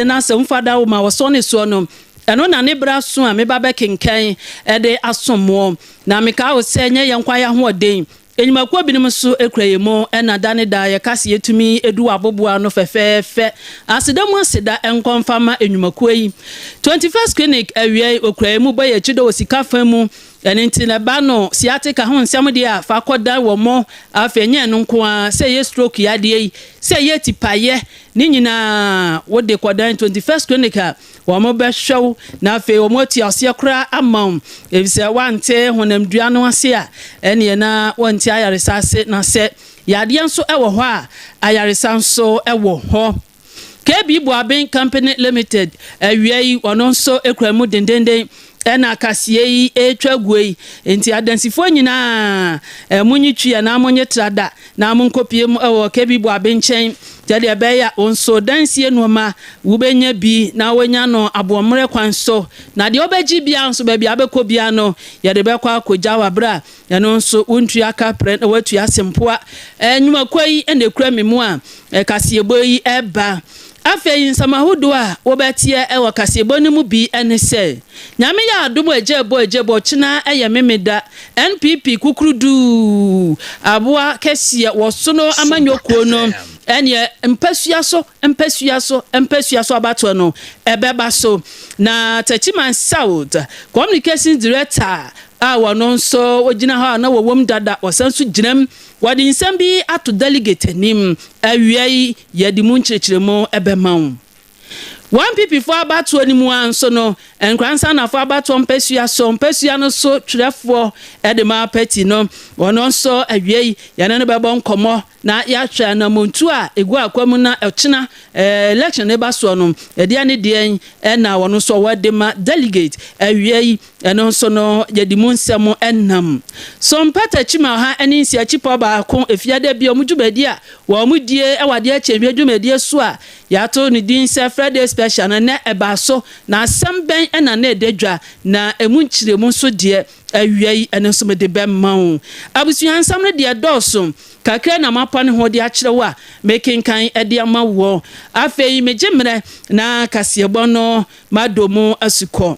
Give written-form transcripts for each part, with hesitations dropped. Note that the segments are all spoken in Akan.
Na sɛ mfa da wo ma wɔsɔ ne soɔ no, ɛno na ne berɛ aso a meba bɛkenkan de asom woɔ. Na mekaa wo sɛ nyɛ yɛn nko ara yɛn ahoɔden, nnwumakuo binom nso kura yɛn mu, ɛna da ne da yɛka sɛ yɛtumi du w'aboboa ano fɛfɛɛfɛ. Aseda mu aseda nkɔ mfa ma nnwumakuo yi. 21st Clinic awia yi, wɔkura yɛn mu bɔ yɛn akyi dɔ wɔ sika fa mu. Ɛno nti na ɛba no sciatica ho nsɛm deɛ a, fa kɔdan wɔn mo. Afei ɛnyɛ ɛno nko ara, sɛ ɛyɛ stroke yadeɛ yi, sɛ ɛyɛ tipaeɛ, ne nyinaa wode kɔdan 21st Clinic a, wɔbɛhwɛ wo na afei wɔatu aseɛ koraa ama wo. Efisɛ woante honamdua no ase a, ɛneɛ na wɔnte ayaresa ase. Na sɛ yadeɛ nso wɔ hɔ a, ayaresa nso wɔ hɔ. KB Boaben Company Limited awia yi ɔno nso kura mu dendenden ɛna kaseɛ yi retwa guo yi. Nti adansifoɔ nyinaa monyi twi anaa monye trada na monkɔpie mu wɔ KB Boaben nkyɛn sɛdeɛ ɛbɛyɛ a wo nso dansie nnoɔma wobɛnya bi na woanya no aboɔmmerɛ kwan so. Na deɛ wobɛgye biara nso baabi a wobɛkɔ biara no yɛde bɛkɔ akɔgya wo aberɛ a Ɛno nso wontua kaprɛ na woatua sempoa. Nnwumakuo yi na ɛkura me mu a kaseɛbɔ yi ba. Afei nsɛm ahodoɔ a wobɛteɛ wɔ kaseɛbɔ no mu bi ne sɛ, Nyame yɛ adom a Agyebɔ Agyebɔ kyena yɛ Memeda, NPP kukuruduu aboa kɛseɛ wɔsono amanyɔkuo no ɛneɛ mpasua so mpasua so mpasua so abatoɔ no ɛbɛba so. Na Techiman South Communications Director a wɔno nso wogyina hɔ a na wɔwom dada, wɔsan nso gyinam. Wɔde nsɛm bi ato delegate anim. Awia yi, yɛde mu nkyerɛkyerɛmu bɛma wo. Wɔ NPP foɔ abatoɔ no mu ara nso no, Nkoransannafoɔ abatoɔ mpasua so, mpasua no so twerɛfoɔ de ma party no, ɔno nso awia yi, yɛne no bɛbɔ nkɔmmɔ na yɛahwɛ anammɔntuo a ɛgu akwa mu na ɔkyena election no ba soɔ no, ɛdeɛn ne deɛn na ɔno nso ɔwɔ de ma delegate. Awia yi, Ɛno nso no, yɛde mu nsɛm nam. So mpata kyima ɔha ne nsia kyipɔ baako efiada bi a wɔn dwumadi a wɔn die wɔ adeɛ kyɛnwie dwumadie so a yɛato ne din sɛ Friday Special no nnɛ ɛbaa so, na asɛm bɛn na na ɛda dwa, na ɛmu nkyerɛmu nso deɛ awia yi ɛno nso mede bɛma wo. Abusua nsɛm no deɛ ɛdɔɔso, kakra na mapa ne ho de akyerɛ wo a mekenkan de ama woɔ. Afei megye mmerɛ na kaseɛbɔ no madɔ mu asukɔ.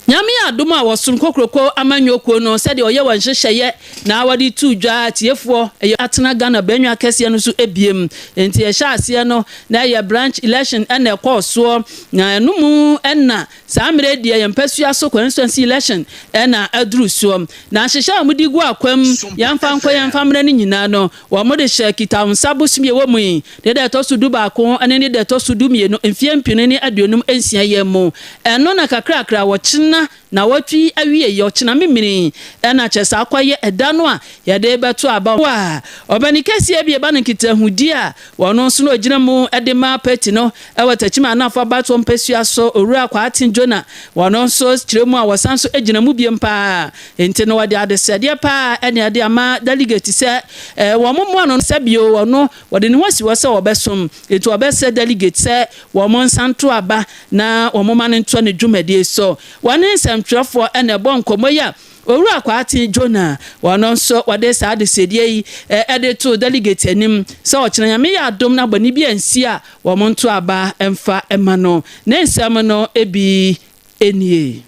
Nyame adom a wɔsom Kokroko amanyɔ kuo no sɛdeɛ ɔyɛ wɔn nhyehyɛeɛ na wɔde tu dwa atiefoɔ ɛyɛ atena Ghana bannwa kɛseɛ no so biem. Enti ɛhyɛ aseɛ no na ɛyɛ branch election na ɛkɔɔ soɔ na ɛno mu na saa mmerɛ yi deɛ yɛn mpasua so constituency election na aduru soɔ. Na nhyehyɛe a wɔde gu akwam yɛmfa nkɔ yɛmfa mmrɛ no nyinaa no Wɔde hyɛɛ Kitawonsa bosome a ɛwɔ mu yi ne da a ɛtɔ so dubaako ne ne da a ɛtɔ so dumienu mfeɛ mpenu ne aduonum nsia yi mu. Ɛno na kakrakra ɔkyena nawɔtwe yi awieɛ, ɔkyena memene, ɛna kyerɛ sɛ akɔyɛ ɛda no a yɛde rebɛto aba. A ɔpanin kɛseɛ bi reba no nkitahodie a ɔno nso na ɔgyina mu de ma party no wɔ Techiman Anafo abatoɔ mpasua so, Owura Kwaaten Jonah, ɔno nso kyerɛ mu a wɔsan nso gyina mu biom paa. Enti no wɔde adesrɛdeɛ paa na ɛde ama delegate sɛ wɔn mmoa no sɛ bio ɔno wɔde ne ho asi hɔ sɛ ɔbɛsom. Enti ɔbɛsrɛ delegate sɛ wɔn nsa nto aba na wɔn mma no ntoa ne dwumadie so. Wɔne nsɛmtwerɛfoɔ na ɛbɔ nkɔmmɔ yi a Owura Kwaaten Jonah ɔno nso wɔde saa adesrɛdeɛ yi de too delegate anim sɛ ɔkyena Nyame yɛ adom na bɔne bi ansi a wɔn nto aba mfa mma no. Ne nsɛm no bi nie.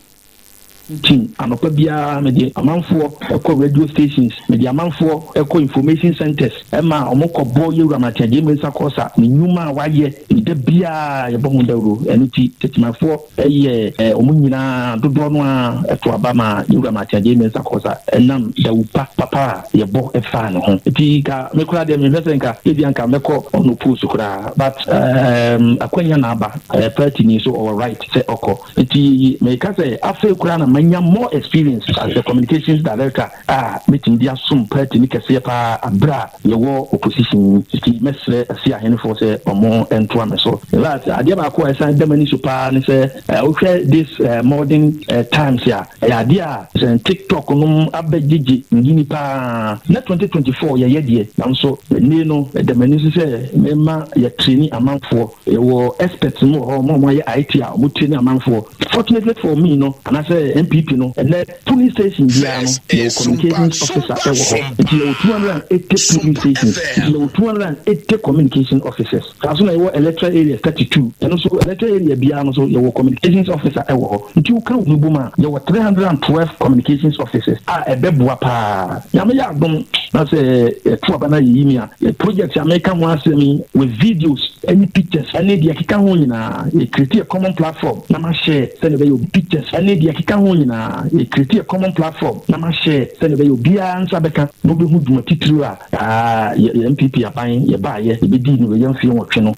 Nti anɔpa biara mede amanfoɔ kɔ radio stations, mede amanfoɔ kɔ information centres ma wɔkɔbɔ Yɛwura Martin Adjei Mensah Korsah ne nnwuma a wayɛ ne da biara yɛbɔ ho dawuro. Ɛno nti Techimanfoɔ yɛ wɔn nyinaa dodoɔ no ara to aba ma Yɛwura Martin Adjei Mensah Korsah ɛnam dawupa papa a yɛbɔ faa ne ho. Nti nka me koraa deɛ menhwɛ sɛ nka ebia nka mɛkɔ unopposed koraa but akwanya na aba, party ni nso ɔwɔ right sɛ ɔkɔ. Nti meka sɛ afei koraa na manya more experience as a communications director a mɛtumi de asom party no kɛseɛ paa aberɛ a yɛwɔ opposition yi. Nti mɛsrɛ Asia ahenefoɔ sɛ ɔmo ntoa me so. In fact adeɛ baako a ɛsan da m'ani so paa ne sɛ wohwɛ this modern times a, ɛyɛ adeɛ a sɛ TikTok nom abɛgyegye nhini paa. Na 2024 yɛyɛ deɛ nanso nnei no ɛda m'ani so sɛ mɛma yɛtraini amanfoɔ. Yɛwɔ experts nom wɔ hɔ, wɔn a wɔayɛ IT a wɔn traini amanfoɔ. Fortunately for me no, anaasɛ NPP no, ɛnɛ polling station biara no yɛwɔ communications officer ɛwɔ hɔ. Nti yɛwɔ 280 polling stations, nti yɛwɔ 280 communication officers. Saa nso na yɛwɔ electoral areas 32, ɛno nso electoral area biara no nso yɛwɔ communications officer ɛwɔ hɔ. Nti woka wo ho bom a, yɛwɔ 312 communications officers a ɛbɛboa paa. Nyame yɛ adom na sɛ yɛto aba na yɛyi me a, project a meka ho asɛm yi with videos ɛne pictures ɛne deɛ ɛkeka ho nyinaa, yɛ create a common platform na ma share sɛdeɛ ɛbɛyɛ obi pictures ɛne deɛ ɛkeka ho nyinaa, yɛ create a common platform na ma share sɛdeɛ ɛbɛyɛ obiara nsa bɛka na wobɛhu dwuma titiri a yɛ NPP aban yɛbaayɛ yɛbɛdii no yɛ mfeɛ 8 no.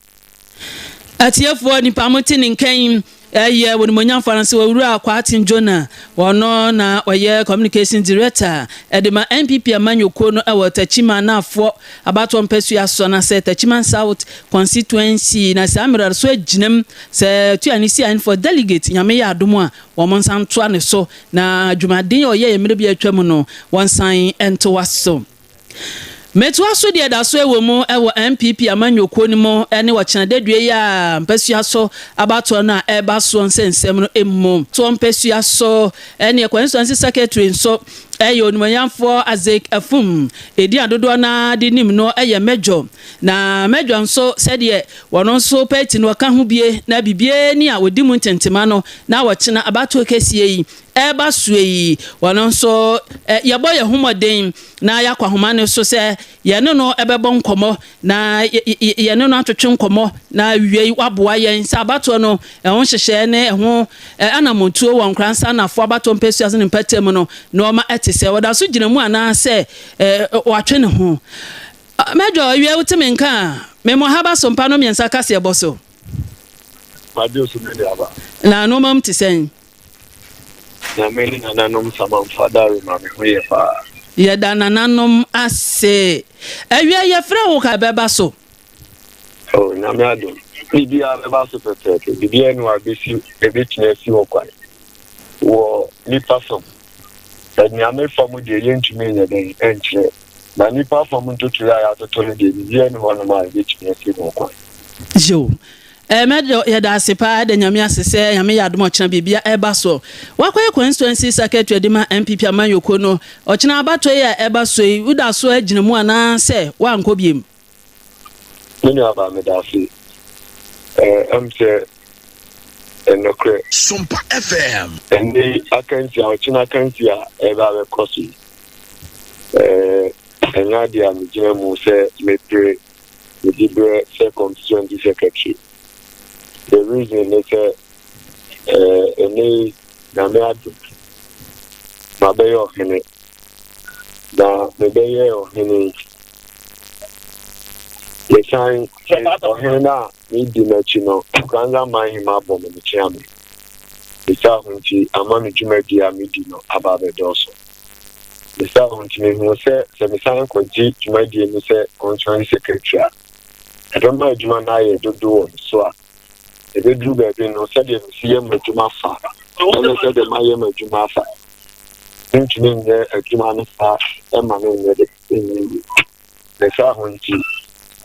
Atiefoɔ, nipa mo te ne nkan ɛyɛ wɔnimonyamfoɔ no sɛ wɔwura Kwarteng Jonah. Wɔno na ɔyɛ communication director ɛde ma NPP amanyɔkuo no ɛwɔ Techiman Anafoɔ abatoɔ mpɛsua so na sɛ Techiman South constituency, na saa mmerɛ so agyinam sɛ tua ne si for delegate. Nyame yɛ adom a, wɔn nsa ntoa ne so na dwumaden a ɔyɛ yɛ mmerɛ bi atwa mu no, wɔn nsan ntoa so. Metoa so deɛ da so wɔ mu wɔ NPP amanyɔkuo no mu ne wɔkyena dadua yi a mpasua so abatoɔ no a ɛreba soɔ nsɛnsɛm no mu toɔ mpasua so ne constituency secretary nso ɛyɛ onimonyamfoɔ Isaac Afum. Ɛdi adodoɔ naa de nim no ɛyɛ Mɛdwo, na Mɛdwo nso sɛdeɛ wɔno nso pɛti no wɔka ho bie na bibie ni a wɔdi mu ntentema no na wɔkyena abatoɔ kɛseɛ yi ɛreba soɔ yi, wɔno nso yɛbɔ yɛn ho mmɔden na yɛakɔ ahoma no so sɛ yɛne no ɛbɛbɔ nkɔmmɔ na yɛne no atwetwe nkɔmmɔ na wie waboa yɛn sɛ abatoɔ no ɛho nhyehyɛɛ ne ɛho anamontuo wɔ Nkoransa Anafoɔ abatoɔ mpɛsua so ne mpɛtɛ mu no nneɛma ɛte sɛ wɔda so gyina mu anaasɛ watwe ne ho. Mɛdwo, awie wotemi nka a memmɔ haba so mpa no mmiɛnsa kaseɛ bɔ so. Na nneɛma mu te sɛn? Nyame ne nananom samamfa dare ma me ho yɛ paa. Yɛda nananom ase. Awia, yɛfrɛ wo ka bɛba so. Oh, Nyame adom, biribiara bɛba so pɛpɛɛpɛ. Biribiara ni wabɛsi ɛbɛtumi asi hɔ kwan wɔ nipa fam. Nyame fam deɛ, yɛntumi nyɛ dɛn ɛnkyerɛ, na nipa fam ntotoeɛ a yɛatoto no deɛ, biribiara ni hɔnom a ɛbɛtumi asi hɔ kwan. Yo, mɛdɛ, yɛda ase paa da Nyame ase sɛ Nyame yɛ adom, ɔkyena biribia ɛba so. Wakɔyɛ constituency secretary de ma NPP amanyɔkuo no. Ɔkyena abatoɔ yi a ɛba so yi, woda so agyina mu anaasɛ woankɔ biem? Me nuaba, meda ase. Ɛm sɛ ɛnokorɛ. Sompa FM. Ɛnɛ akansi a ɔkyena akansi a ɛba bɛkɔ so yi, ɛnyɛ adeɛ a megyina mu sɛ mepere medi berɛ sɛ constituency secretary. The reason ne sɛ ɛnɛ yi, Nyame adom, mabɛyɛ ɔhene, na mebɛyɛ ɔhene yi, mesan ɔhene no a medi n'akyi no, Nkoranza Manhema bɔ me mekyea me mesaa ho, nti ama me dwumadi a medi no aba abɛdɔɔso. Mesaa ho nti mehu sɛ sɛ mesan kɔgye dwumadie no sɛ constituency secretary a, ɛbɛma adwuma no ayɛ dodo wɔ me so a ɛbɛduru baabi no, sɛdeɛ mesi yɛ m'adwuma fa ɛne sɛdeɛ mayɛ m'adwuma afa, mentumi nyɛ adwuma no saa ɛma no nyɛ de ɛnyɛ yie. Ne saa ho nti,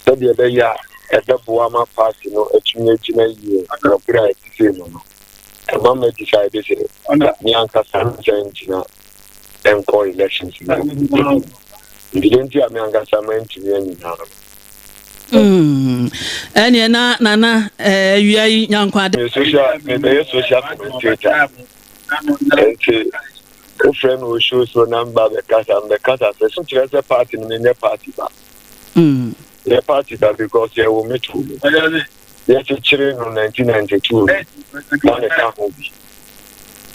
sɛdeɛ ɛbɛyɛ a ɛbɛboa ma party no atumi agyina yie wɔ berɛ a ɛte sei mu no, ɛma ma decide sɛ me ankasa nsan ngyina nkɔ elections no. Nti deɛ nti a me ankasa mantumi anyina no. Ɛneɛ na nana awia yi nyankwade. Social, mebɛyɛ social commentator, nti wofrɛ me wɔ show so na mba bɛkasa, mbɛkasa sɛ so kyerɛ sɛ party no menyɛ party ba. Yɛ party ba because yɛwɔ me to mu yɛkyekyere no 1992 no na meka ho bi,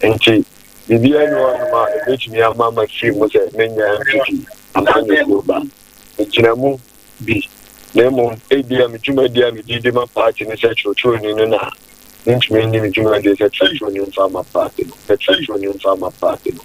nti biribiara ni hɔnom a ɛbɛtumi ama ma firi mu sɛ menyɛ NPP amanyɔkuo ba. Megyina mu bi, na mmom ebia me dwumadi a mede di ma party no sɛ kyerɛkyerɛni no, na mentumi nni me dwumadi sɛ kyerɛkyerɛni mfa ma party no, sɛ kyerɛkyerɛni mfa ma party no.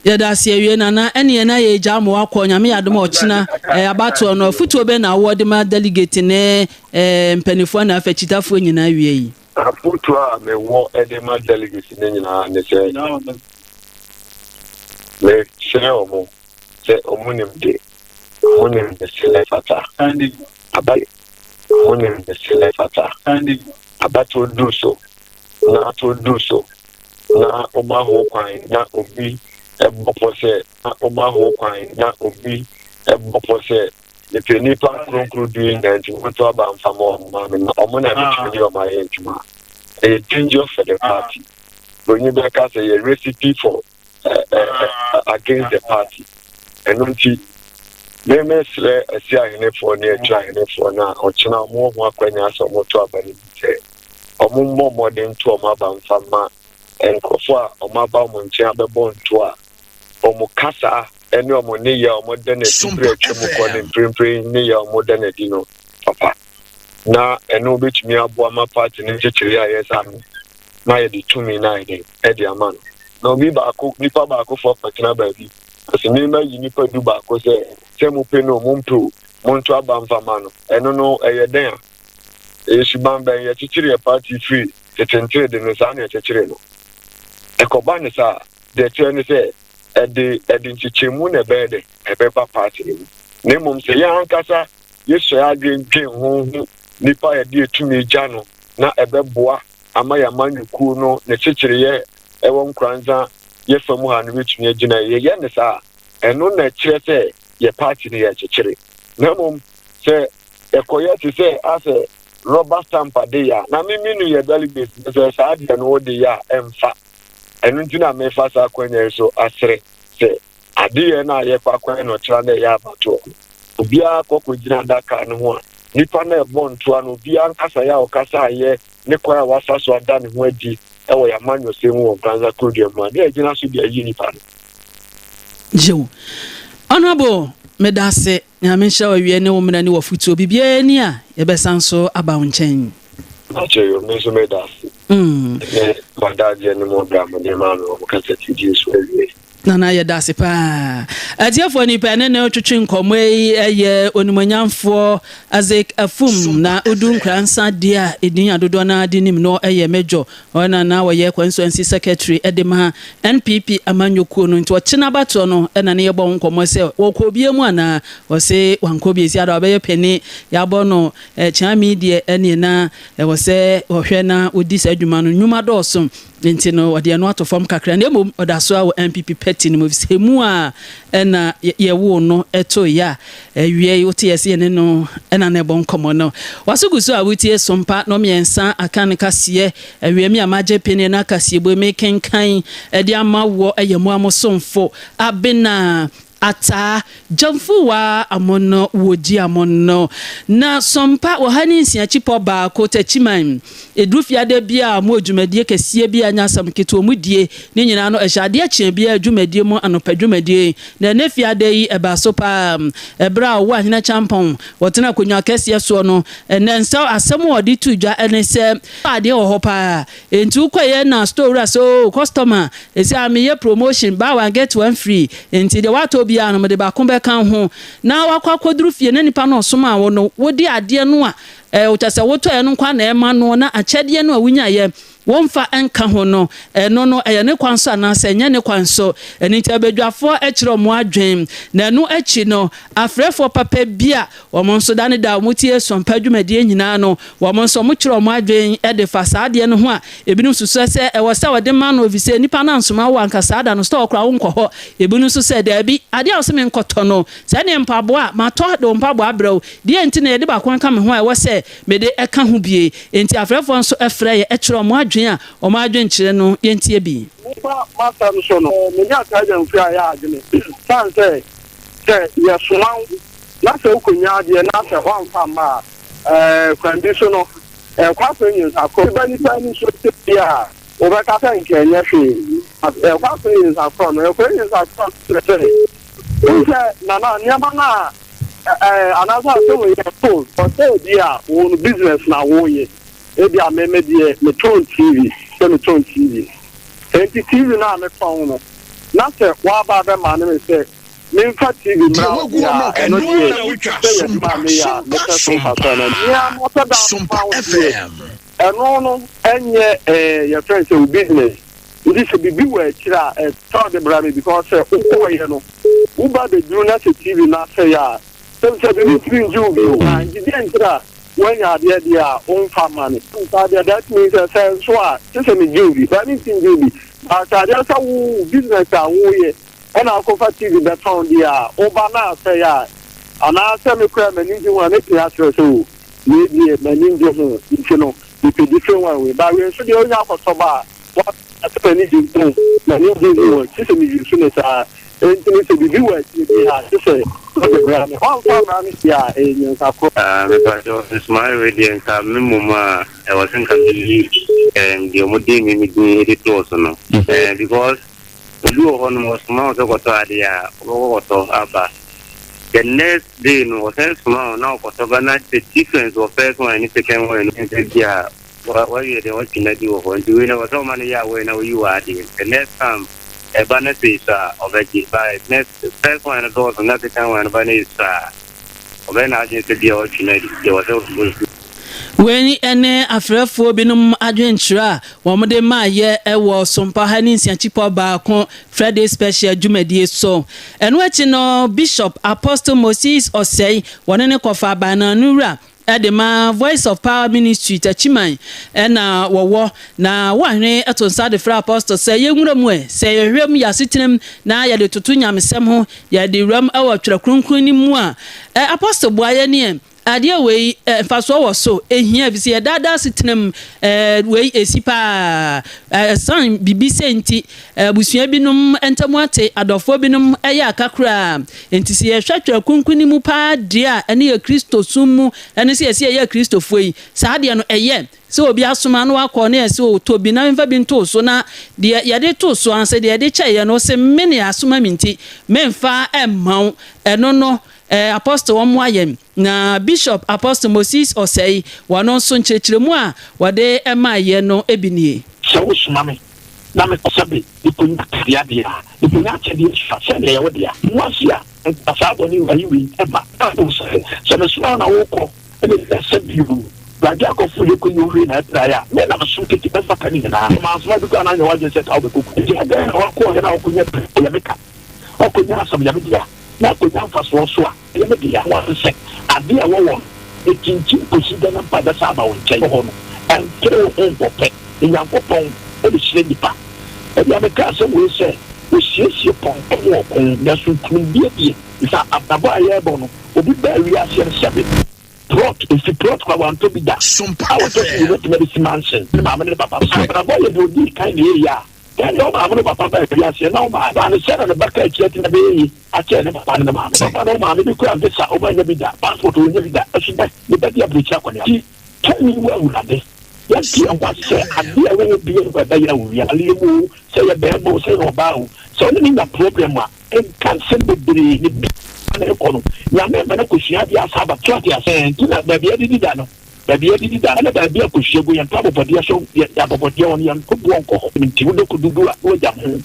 Yɛda ase awie nana. Ɛneɛ na yɛgya ma wakɔ. Nyame yɛ adom a, ɔkyena abatoɔ no, afotuo bɛ na wowɔ de ma delegate ne mpanimfoɔ na afakyitafoɔ nyinaa wie yi? Afotuo a mewɔ de ma delegate no nyinaa ne sɛ mesrɛ ɔmo sɛ ɔmo nim de ɔmo nim de sɛ fata aba, ɔmo nim de sɛ fata abatoɔ duru so. na to du so na woma ho kwan na obi bɔ pɔ sɛ na woma ho kwan na obi bɔ pɔ sɛ mepɛ nnipa kronkron du yi nyinaa nti monto aba mfa ma wɔn ma me na wɔn na mɛtumi ne wɔn ayɛ adwuma. Ɛyɛ dangerous for the party. Broni bɛka sɛ yɛ recipe for uh, uh, against the party. Ɛno nti memesrɛ asi ahenefoɔ ne akyiri ahenefoɔ no a ɔkyena wɔn ho akwanya sɛ wɔto aba no bi sɛ wɔn mmɔ mmɔden nto wɔn aba mfa ma nkurɔfoɔ a wɔn aba wɔn nkyɛn abɛbɔ nto a wɔn kasa ne wɔn nneyɛɛ a wɔda no adi bere a atwam kɔ ne mprempren nneyɛɛ a wɔda no adi no papa. Na ɛno betumi aboa ma party no nkyekyeree a ɛyɛ saa no na yɛde tumi no ayɛ dɛn ɛde ama no. Na obi baako, nipa baako fo akɔtena baabi, ɔsɛ mema yi nipa 11 sɛ sɛ mopɛ no o, mompɛ o, monto aba mfa ma no. Ɛno no ɛyɛ dɛn a? Ɛyɛ suban bɛn? Yɛkyekyere yɛ party firi tetentere de no saa na yɛkyekyere no. Ɛkɔba ne saa, deɛ ɛkyerɛ ne sɛ ɛde ɛde nkyekyɛmu na ɛbɛyɛ dɛ ɛbɛba party no mu. Na mmom sɛ yɛn ankasa yɛsua adwene dwen ho hu nipa a yɛde etumi gya no na ɛbɛboa ama yɛn amanyɔkuo no ne kyekyereyɛ ɛwɔ Nkoranza yɛ fa mu ha no bɛtumi agyina yie. Yɛyɛ ne saa a, ɛno na ɛkyerɛ sɛ yɛ party no yɛkyekyere. Na mmom sɛ ɛkɔyɛ te sɛ asɛ rubber stamp ade yɛ a, na me menu yɛ delegates no sɛ saa deɛ no wode yɛ a ɛmfa. Ɛno nti na mefa saa akwanya yi so asrɛ sɛ adeyɛ no a yɛkɔ akɔyɛ no ɔkyena na ɛyɛ abatoɔ no, obiara kɔ kɔgyina adaka no ho a, nipa no a ɛbɔ ntoa no, obiara nkasaeɛ a ɔkasaeɛ ne kwan a wafa so ada ne ho adi wɔ yɛn amanyɔsɛm mu wɔ Nkoranza Kurodua mu a, ne yɛgyina so de ayi nipa no. Gyew. Honourable, meda ase. Nyame nhyira wo awiɛ ne wo mmra ne w'afutuo. Biribiara ni a, yɛbɛsan so aba wo nkyɛn. Mpakyɛ yo, me nso meda ase ne mo adagyeɛ ne mo ɔdɔ a mode maa me wɔ mo kasa fidie so awiei. Nana yɛda ase paa. Atiefoɔ nipa ɛne ne retwetwe nkɔmmɔ yi yɛ onimuonyamfoɔ Isaac Afum na odu Nkoransa deɛ a edin a dodoɔ no ara de nim no yɛ Major. Ɔno na na ɔyɛ Constituency Secretary de ma NPP amanyɔkuo no nti ɔkyena abatoɔ no na ne yɛbɔ ho nkɔmmɔ sɛ ɔkɔ obia mu anaa? Ɔse wankɔ bi ɛsi ada ɔbɛyɛ panin yɛabɔ no Kyeame deɛ ɛneɛ na ɛwɔ sɛ ɔhwɛ na ɔdi saa dwuma no nnwuma dɔɔso nti no ɔde ɛno ato fam kakra na mmom ɔda so ara wɔ NPP party no mu efisɛ emu a ɛna yɛwoo no toeɛ a awiei wote yɛ sɛ yɛne no ɛna na ɛbɔ nkɔmmɔ no. Waso gu so a wotie Sompa no mmiɛnsa aka no kaseɛ awia mi a magye peneɛ no akaseɛbue mekenkan de ama woɔ ɛyɛ mo a mo somfo Abena Ataa, Gyamfuwa amono wogyi amono. Na Sompa wɔ ha ne nsia kyipɔ baako Takyiman. Ɛduru fiada bi a wɔwɔ dwumadie kɛseɛ bi a ɛnyɛ asɛm ketewa wɔn die. Ne nyinaa no ɛhyɛ adeɛ kyeɛ biara dwumadie mu anɔpa dwumadie. Na ɛnɛ fiada yi ɛbaa so paa. Ɛberɛ a ɔwɔ Ahene Kyampɔn ɔtena akonnwa kɛseɛ soɔ no ɛnɛ nsɛ asɛm a ɔde too dwa ne sɛ adeɛ wɔ hɔ paa. Enti wokɔeɛ na store wura sɛ oh customer ɛsei a meyɛ promotion buy one get one free enti deɛ woatɔ biara no mede baako bɛka ho na wakɔ akɔduru fie na nipa no a ɔsomaa wo no wode adeɛ no a kyerɛ sɛ wotɔeɛ no nko ara na ɛma noɔ na akyɛdeɛ no a wonyaeɛ womfa nka ho no ɛno no ɛyɛ ne kwan so anaasɛ ɛnyɛ ne kwan so. Ɛno nti abadwafoɔ kyerɛ wɔn adwene na ɛno akyi no afrɛfoɔ papa bi a Wɔn nso, da ne da a wɔtie Sompa dwumadie nyinaa no, wɔn nso wɔkyerɛ wɔn adwene de fa saa adeɛ no ho a ebinom susu sɛ ɛwɔ sɛ wɔde ma no efisɛ nipa no ansoma wo anka saa da no store koraa wonkɔ hɔ. Ebinom nso sɛ daabi, adeɛ a wose menkɔtɔ no, sɛ ɛneɛ mpaboa a, matɔ de wo mpaboa abrɛ wo, deɛn nti na yɛde baako aka me ho a ɛwɔ sɛ mede ka ho bie? Enti afrɛfoɔ nso frɛ yɛ kyerɛ wɔn adwene a wɔn adwenkyerɛ no yɛntie bi. Woba m'asɛm so no, me ne Ataa Gyamfi ayɛ adwene sane sɛ sɛ yɛsoma wo na sɛ wokonya adeɛ na sɛ woamfa amma a, ɛɛ, kwan bi so no, ɛkɔ akɔyɛ nyansakorɔ. Ɛba nipa ani so sɛ bi a, wobɛka sɛ nka ɛnyɛ hwee. But ɛkɔ akɔyɛ nyansakorɔ no, ɛkɔyɛ nyansakorɔ no kyerɛ sɛ, wohu sɛ Nana, nneɛma no a, ɛɛ, anaasɛ asɛm wei yɛ phone, ɔsɛ bi a, wo no business na woyɛ. Ebi a me me deɛ, metɔn TV, sɛ metɔn TV. Enti TV no a metɔn no, na sɛ woaba abɛmane me sɛ Memfa TV Deɛ mmra wo wagu deɛ hɔ no, a, ɛno ɛno deɛ ara na wotwa. sɛ yɛ adwuma Sompa, a meyɛ a, Sompa, mepɛ so Sompa, mfasoɔ anaa? Nea mapɛ da Sompa ama wo deɛ, FM. ɛno no nyɛ eh, yɛfrɛ no sɛ wo business. Nti sɛ biribi wɔ akyire a, ɛsɛ wode bra me because sɛ wokɔeɛ no, woba bɛduru na sɛ TV no asɛe a, sɛbisɛbi mentumi ngye wo bio. Ah, nti deɛ nti na. Woanya adeɛ deɛ a, womfa mma me. Saa deɛ, that means sɛ, sɛ nso a, kyerɛ sɛ megye wo bi. But mentumi ngye wo bi. But sɛ adeɛ sɛ wo business a woyɛ ɛna wokɔfa TV bɛtɔn deɛ a, woba na asɛe a, anaasɛ me koraa m'ani ngye ho a, mɛtumi akyerɛ wo sɛ o, wei deɛ m'ani ngye ho, nti no, mepɛ different one wei. But wei nso deɛ wonya akɔtɔ ba a, wa sɛ m'ani gye ho, m'ani gye ho, kyerɛ sɛ me use no saa. Enti no sɛ biribi wɔ akyire bi a, gye sɛ wode bra me. Woamfa ammra me deɛ a, ɛyɛ nyansa korɔ. Ah mepakyɛw nsomae wei deɛ nka me mmom a ɛwɔ sɛ nka meyi ɛɛm deɛ ɔmo de me me din de too so no ɛɛ because obi wɔ hɔ nom ɔsoma wo sɛ kɔtɔ adeɛ a wobɛkɔ kɔtɔ aba the next day no ɔsɛn soma wo na ɔkɔtɔ ba na the difference wɔ first one ne second one no sɛ bi a wawie deɛ watwi no adi wɔ hɔ nti wei na wɔ sɛ ɔma no yɛ a wei na woyi wɔ adeɛ the next time ɛba no sɛ esua a ɔbɛgye but next first one no dɔɔso na second one no ba no esua a ɔbɛyɛ n'adwene sɛ bia ɔtwe no adi deɛ wɔ sɛ ɔsi. Wei ne afrɛfoɔ binom adwenkyerɛ a wɔde maeɛ wɔ Sompa ha ne Nsiakyipɔ baako Friday Special dwumadie so. Ɛno akyi no, Bishop Apostle Moses Osei, wɔne no kɔfaa Baananu wura de ma Voice of Power Ministry Takyiman na wɔwɔ, na wɔhene to nsa de frɛ Apostle sɛ yɛnwura mu ɛ, sɛ yɛhwɛ mu yɛ asetena mu na yɛde toto nyamesɛm ho, yɛde wura mu wɔ Twerɛ Kronkron no mu a, ɛ, Apostle boa yɛn ɛ, adeɛ wei ɛ, mfasoɔ wɔ so, ɛhia, ɛfiri sɛ yɛ daadaa asetena mu ɛ, wei ɛsi paa, ɛ, ɛsan biribi sɛ nti, Abusua binom ntam ate, adɔfoɔ binom yɛ aka koraa. Enti sɛ yɛhwɛ Twerɛ Kronkron no mu paa deɛ a, ɛne yɛ Kristosom mu, ɛne sɛ yɛse yɛyɛ Akristofoɔ yi, saa deɛ no ɛyɛ sɛ obi asoma na wakɔ na yɛse o tɔ bi na memfa bi nto wo so na deɛ yɛde too so ansa deɛ yɛde kyɛeɛ no wose me ne asoma me nti memfa mma wo, ɛno no Apostle wɔmmoa yɛn. Na Bishop Apostle Moses Osei, wɔno nso nkyerɛkyerɛmu a wɔde maeɛ no bi nie. Sɛ wosoma me na mekɔ sɛ me mekonya tadua deɛ a, mekonya akyɛdeɛ sua sɛdeɛ ɛyɛ wo dea. Mo ase a, nka saa bɔne ayi wei mma. Na wo sɛ, sɛ mesoma wo na wokɔ na ebia sɛ bio Awurade akɔfo yɛ kɔyi wo hwee na ɛtraeɛ a, me na mesom tete bɛfa ka ne nyinaa. Sɛ mansoma bi koraa na anyɛ w'adwene sɛ ka wobɛkɔ ku. Enti adɛn na woakɔeɛ na wokɔnya bi? Ɛyɛ me ka. Woakɔnya asɛm yɛ me dea, na akɔnya mfasoɔ nso a, ɛyɛ me dea. Wɔn sɛ adeɛ a ɛwɔ wɔn no, ɛkyinkyim kɔsi dɛn mpo a ɛbɛsan aba wo nkyɛn hɔ no, ɛmpere wo ho nkɔpɛ. Onyankopɔn bɛhyira nnipa. Ebia meka asɛm wei sɛ, wɔsiesie pɔnkɔ ma ɔko, nanso nkonimdie deɛ, ɛfiri sɛ abrabɔ a yɛrebɔ no, obi baa wiaseɛ no, sɛbe plot, ɛsi plot koraa wantɔ bi da, a wɔtɔ so mmienu atumi abɛsi mansion, ne maame ne ne papa. Abrabɔ yɛ deɛ ɔdii kan na ɛyɛ a, Dɛn na wo maame ne wo papa baa wiase na wo maame baa no sɛ na ne ba ka akyiri ati na ɛbɛyɛ ye akyɛn ne papa ne ne maame. Ne papa ne wo maame bi kura visa wɔn annya bi da, passport wɔn nnya bi da, ɛso dɛ ne ba di aburokyiri akɔneaba. Ti tumi wɔ Awurade. Yɛnte yɛn ho ase sɛ adeɛ a ɛwɔ hɔ biara nni hɔ a ɛbɛyera wɔ wiase mu o, sɛ ɛyɛ barima o, sɛ ɛyɛ ɔbaa o, sɛ wo ne no nya problem a, nka nsɛm bebree ne bi na ɛkɔ no, Nyame ma no akɔsua adeɛ asa aba. So ate aseɛ? Nti na baabi a adidi da no, Baabi a yɛdidi da ne baabi a kosua gu yɛn abɔbɔdeɛ so, yɛn abɔbɔdeɛ hɔ no, yɛn nkoboɔ nkɔ hɔ. Nti wodɔ kodudu a, na wagya ho.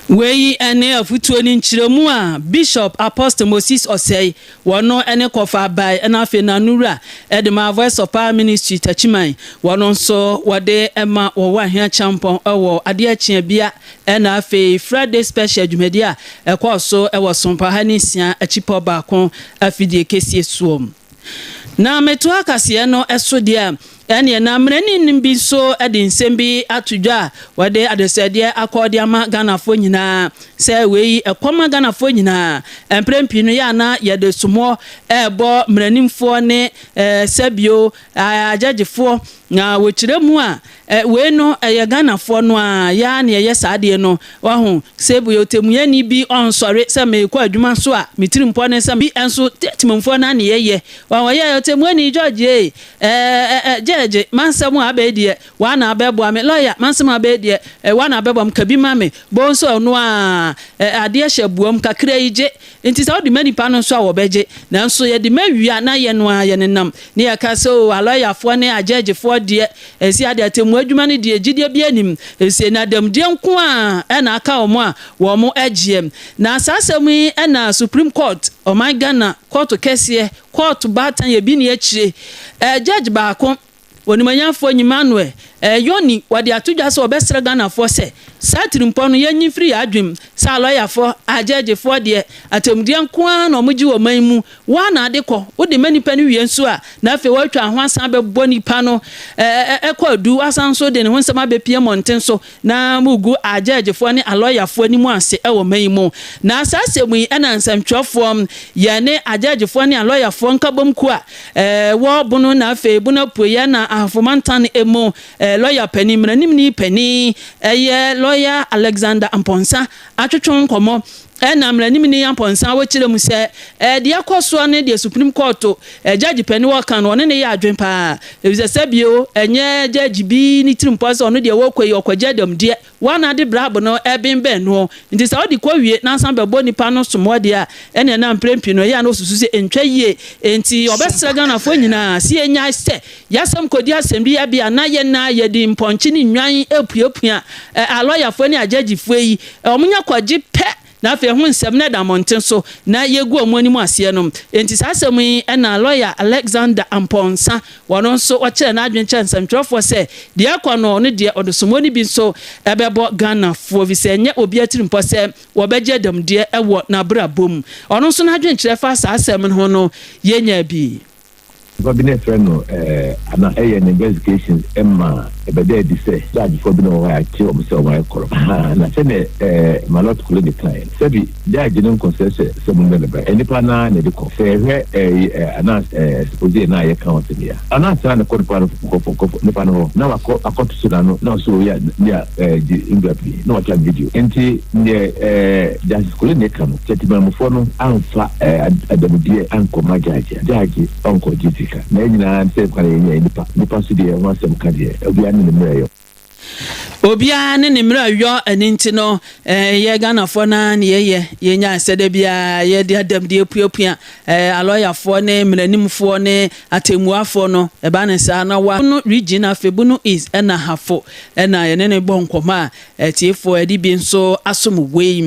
Wei ne afutuo ne nkyerɛmu a Bishop Apostle Moses Osei, wɔno ne kɔfa bae na afei Nanowura de ma Voice of Power Ministry Takyiman, wɔno nso wɔde ma wɔwɔ Ahia Kyampɔn wɔ adeɛ kye abia na afei Friday Special dwumadie a ɛkɔɔ so wɔ Sompa ha ne nsia akyipɔ baako afidie kɛsie soɔ. Na metoa kaseɛ no so deɛ a, ɛnneɛ na mmaranimni bi nso de nsɛm bi ato dwa a wɔde adesrɛdeɛ akɔ de ama Ghanafoɔ nyinaa sɛ wei ɛkɔ ma Ghanafoɔ nyinaa. Mprɛn pii no yɛ a na yɛde somoɔ rebɔ mmaranimfoɔ ne sɛbio agyɛgyefoɔ na wɔkyerɛ mu a Wei no ɛyɛ Ghanafoɔ no ara, yɛ ara na yɛyɛ saa adeɛ no. Wahu? Sɛ yɛ ɔtɛmuyɛni bi ɔnsɔre sɛ merekɔ adwuma so a, me tirimpɔ ne sɛ bi nso tɛmumfoɔ no ara na yɛyɛ. Wahu? Ɔyɛ ɔtɛmuyɛni, George ei, ɛɛ ɛ gyɛɛgye, m'asɛm a aba yi deɛ, woa na abɛboa me. Lɔya, m'asɛm a aba yi deɛ, ɛ woa na abɛboa me, ka bi ma me. Bohu sɛ ɔno ara, ɛ adeɛ hyɛ buam kakra yi gye. Nti sɛ wode ma nipa no nso a wɔbɛgye. Nanso yɛde ma wie a na yɛn ara yɛnenam ne yɛka sɛ oo alɔyafoɔ ne agyɛɛgyefoɔ deɛ ɛsi adeɛ atemmuo adwuma no deɛ gyidie biara nnim. Ɛsie na dɛmdie nko ara na aka wɔn a wɔn gyeɛ. Na saa asɛm yi na Supreme Court, ɔman Ghana kɔɔto kɛseɛ, kɔɔto baatan yɛ bi nni akyire, judge baako. Onimuonyamfoɔ Emmanuel Yoni wɔde ato dwa sɛ wɔbɛsrɛ Ghanafoɔ sɛ saa tirimpɔ no yɛnyi mfiri yɛn adwenem sɛ alɔyafoɔ, agyɛɛgyefoɔ deɛ atemmudeɛ nko ara na wɔgye wɔ man mu. Wo ara na ade kɔ, wode ma nipa no wie nso a na afei woatwa ho asan abɛbɔ nipa no kɔ adu, woasan nso de ne ho nsɛm abɛpue mmɔnten so na mogu agyɛɛgyefoɔ ne alɔyafoɔ anim ase wɔ man yi mu. Na saa asɛm yi na nsɛmtwerɛfoɔ yɛ ne agyɛɛgyefoɔ ne alɔyafoɔ nkabom kuo a Wɔ Bono na afei Bono Apueɛ na Ahafo Mantan mu lɔya panin, mmaranimni panin yɛ Lɔya Alexander Amponsah atwetwe nkɔmmɔ na mmaranimni Amponsah wɔkyerɛ mu sɛ deɛ ɛkɔ soɔ ne deɛ Supreme Court gyagye panin wɔka no ɔne no yɛ adwene paa efisɛ sɛbio ɛnyɛ gyagye bi ne tirimpɔ sɛ ɔno deɛ wɔkɔ yi ɔkɔgye adamdeɛ Woana de brabo no rebenbɛn noɔ? Nti sɛ wode kɔwie na asan bɛbɔ nipa no somoɔ deɛ a, ɛneɛ na mprɛn pii no ɛyɛ a na ɔsusu sɛ ɛntwa yie. Enti ɔbɛsrɛ Ghanafoɔ nyinaa sɛ yɛnyae sɛ yɛasɛm kɔdi asɛm bi a na yɛn ara yɛde mpɔnkye ne nnwan repuapua alɔyafoɔ ne agyagyifoɔ yi. Wɔnya kɔgye pɛ na afei ɛho nsɛm no da mmɔnten so na yɛgu wɔn anim aseɛ no. Enti saa asɛm yi na lɔya Alexander Amponsah, ɔno nso ɔkyerɛɛ n'adwene kyerɛɛ nsɛmtwerɛfoɔ sɛ deɛ ɛrekɔ no ɔno deɛ ɔdesomɔ no bi nso bɛbɔ Ghanafoɔ ɛfiri sɛ ɛnyɛ obiara tirimpɔ sɛ wɔbɛgye adamudeɛ wɔ n'abrabɔ mu. Ɔno nso n'adwenkyerɛ fa saa asɛm no ho no yɛnyaa bi. Papa bi na yɛfrɛ no Ana yɛ ne investigations ma ɛbɛda adi sɛ judge foɔ bi na wɔ hɔ a yɛakye wɔn sɛ wɔn ayɛ corrupt. Ahaa na sɛdeɛ eh, Malot Kuleni kaeɛ no, sɛbi judge no nkɔsrɛsrɛ sɛ mommrɛ no bra, nnipa no ara na ɛde kɔ. Sɛ yɛhwɛ eh, eh, Anas eh, expose no a yɛka ho asɛm yi a, Anas ara na ɛkɔ nipa no nkɔfo nkɔfo nipa no hɔ na wakɔ akɔtoto n'ano na ɔsɛ oyi a ne a eh, gye nwura pii na watwa no video. Nti Neɛ ɛɛ Justice Kuleni ka no, sɛ temanmufoɔ no amfa ɛɛ adamudeɛ ankɔma judge a, judge ɔnkɔgye sika. Na yɛn nyinaa sɛ nkwa na yɛnya yɛ nipa. Nipa nso deɛ ho asɛm ka deɛ, obiara ne ne mmerɛ yɔ. Obiara ne ne mmerɛ yɔ ɛno nti no yɛ Ghanafoɔ no ara ne yɛyɛ yɛnya sɛ da biara yɛde adamudeɛ puapua alɔyafoɔ ne mmaranimfoɔ ne atɛmmuafoɔ no ɛba ne saa na wa Bono region afei Bono East ɛna Hafo ɛna yɛne no bɔ nkɔmmɔ a Atiefo ɛde bi nso asom wei.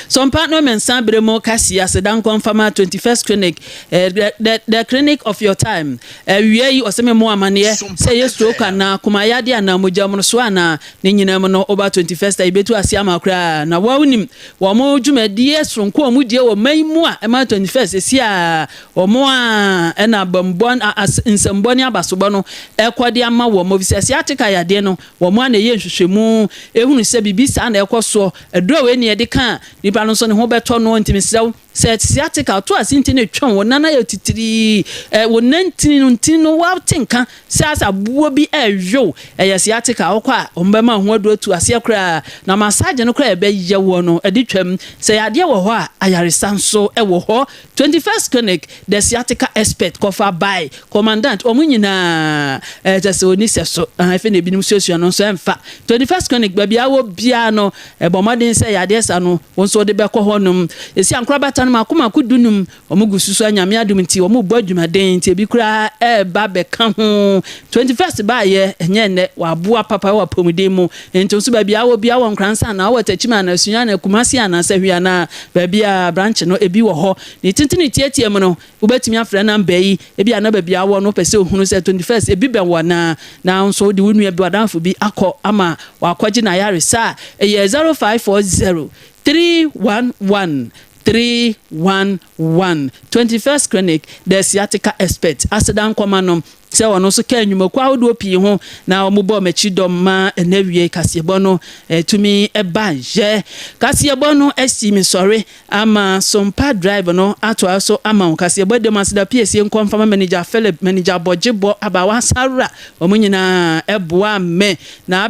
Sɔmpa no mɛnsa bere mu kasi aseda nkɔ mfama 21st Clinic, eh, the, the, the clinic of your time. Awia yi ɔsɛ me mo amaneɛ sɛ ɛyɛ stroke anaa komayade anaa mogya mmorosoɔ anaa ne nyinaa mu no woba 21st a yɛbɛtu ase ama koraa na woa wonim wɔn dwumadie soronko a wɔn die wɔ man mu a ɛma 21st ɛsi a wɔn a ɛna abambɔ nsɛmbɔ ne abasobɔ no ɛkɔ de ama wɔn efisɛ sciatica yadeɛ no Wɔn ara na ɛyɛ nhwehwɛmu hunu sɛ biribi saa na ɛrekɔ soɔ. Aduro wei na yɛde ka a, nipa no nso ne ho bɛtɔ no. Nti mesrɛ wo, sɛ sciatica, ɔto ase nti na ɛtwa wo nan ayɛ titirii, wo nan ntini no, ntini no woate nka sɛ asɛ aboɔ bi rewe wo, ɛyɛ sciatica. Wokɔ a, wɔbɛma wo ho aduro atu aseɛ koraa. Na massage no koraa a ɛbɛyɛ woɔ no, ɛde twam. Sɛ yadeɛ wɔ hɔ a, ayaresa nso wɔ hɔ. 21st Clinic, The Sciatica Expert, Kɔfa Bae, Commandant, wɔn nyinaa, ɛɛ kyerɛ sɛ ɔnni sɛso. Ahaa, afei na ebinom suasua no nso ɛmfa. 21st Clinic, baabi a wɔ biara no, bɔ mmɔden sɛ yadeɛ saa no, wo nso wode bɛkɔ hɔnom. Ɛsi ankorabata no mmaako mmaako dunum, wɔn gu so so a Nyame adom nti, wɔrebɔ adwumaden nti ebi koraa ɛreba bɛka ho. 21st baeɛ, ɛnyɛ nnɛ, wɔaboa papa wɔ apɔmuden mu. Enti wo nso baabi a wɔ biara wɔ Nkoransa anaa wɔ Techiman anaa Sunyani anaa Kumasi anaa Sahwi anaa baabi a branch no ebi wɔ hɔ. Ne tenten ne tiatia mu no, wobɛtumi afrɛ number yi. Ebia na baabi a wowɔ no wopɛ sɛ ohunu sɛ 21st ebi bɛn wo anaa, na wo nso wode wo nua bi, w'adamfo bi akɔ ama wakɔgye n'ayaresa a, ɛyɛ 0540 311 311. 21st Clinic, The Sciatica Expert. Aseda nkɔma no. Sɛ ɔno nso kaa nnwumakuo ahodoɔ pii ho na wɔbɔɔ m'akyi dɔm ma ɛnnɛ awiei kaseɛbɔ no tumi baeɛ. Kaseɛbɔ no asi me sɔre ama Sompa Drive no atoa so ama wo. Kaseɛbɔ da mu aseda piesie nkɔ mfama Manager Philip, Manager Bɔgyebɔ, Abaawa Sarah, wɔn nyinaa boaa me na.